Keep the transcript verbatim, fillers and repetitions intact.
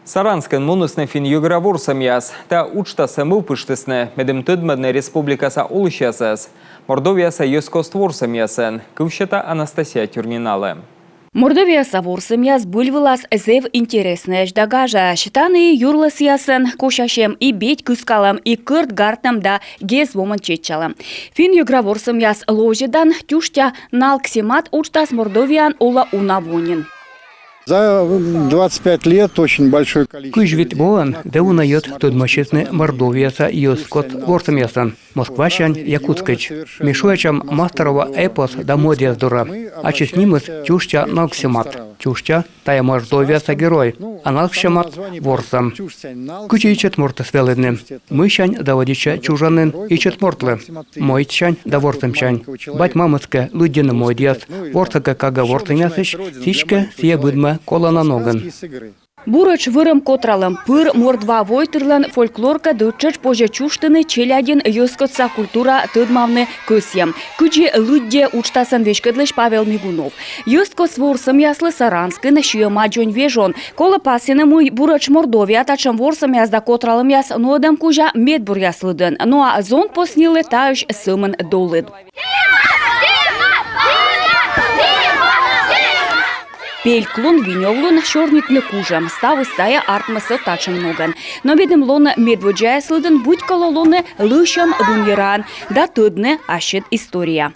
Саранскын мунісны финн-йӧгра ворсӧмъяс. Та уджтасӧ мӧвпыштісны, медым тӧдмӧдны республикаса олысьясӧс Мордовияса йӧзкост ворсӧмъясӧн. Кыв сета Анастасия Тюрниналы. Мордовияса ворсӧмъяс збыль вылас зэв интереснӧйӧсь да гажаӧсь. Тані и юрлӧсъясӧн косясьӧм, и бедь кыскалӧм, и кӧрт гартӧм да гез вомӧн чеччалӧм. Финн-йӧгра ворсӧмъяс ловзьӧдан тюштя налксемат уджтас Мордовияын олӧ уна во нин. За двадцать пять лет очень большое количество... Кызь вит воӧн зэв уна йӧз тӧдмасисны Мордовияса йӧзкост ворсӧмъясӧн Москвасянь Якутскӧдз. Ми шыасям Масторова эпос да мойдъяс дорӧ. Ачыс нимыс тюштя налксемат. Тюштя — тайӧ Мордовияса герой, а налксемат — ворсӧм. Кыдзи ичӧт мортӧс велӧдны? Мыйсянь заводитчӧ чужанін ичӧт мортлы? Мойдсянь да ворсӧмсянь. Бать-мамыс кӧ лыддьӧны мойдъяс, ворсӧ кӧ кагӧ ворсӧмъясысь, сідзкӧ, сійӧ быдмӧ колана ногӧн. Буретш вӧрӧм котралӧм пыр мордва войтырлӧн фольклоркӧд ӧттшӧтш позьӧ чужтыны челядьын йӧзкостса культура тӧдмавны кӧсйӧм. Кыдзи лыддьӧ уджтасӧн веськӧдлысь Павел Мигунов. Йӧзкост ворсӧмъяслы Саранскын сиӧма дзоньвежон. Колӧ пасйыны, мый буретш Мордовия татшӧм ворсӧмъяс да котралӧмъяс нуӧдӧм кузя медбуръяс лыдын. Но а зонпоснилы таысь сӧмын долыд. Пельклун, винёвлун сёрнитны кужӧм, ставыс тайӧ артмӧ со татшӧм ногӧн. Но медым лоны медводдзаяс лыдын, быть колӧ лоны лӧсьӧм вынйӧраӧн да тӧдны ассьыд история.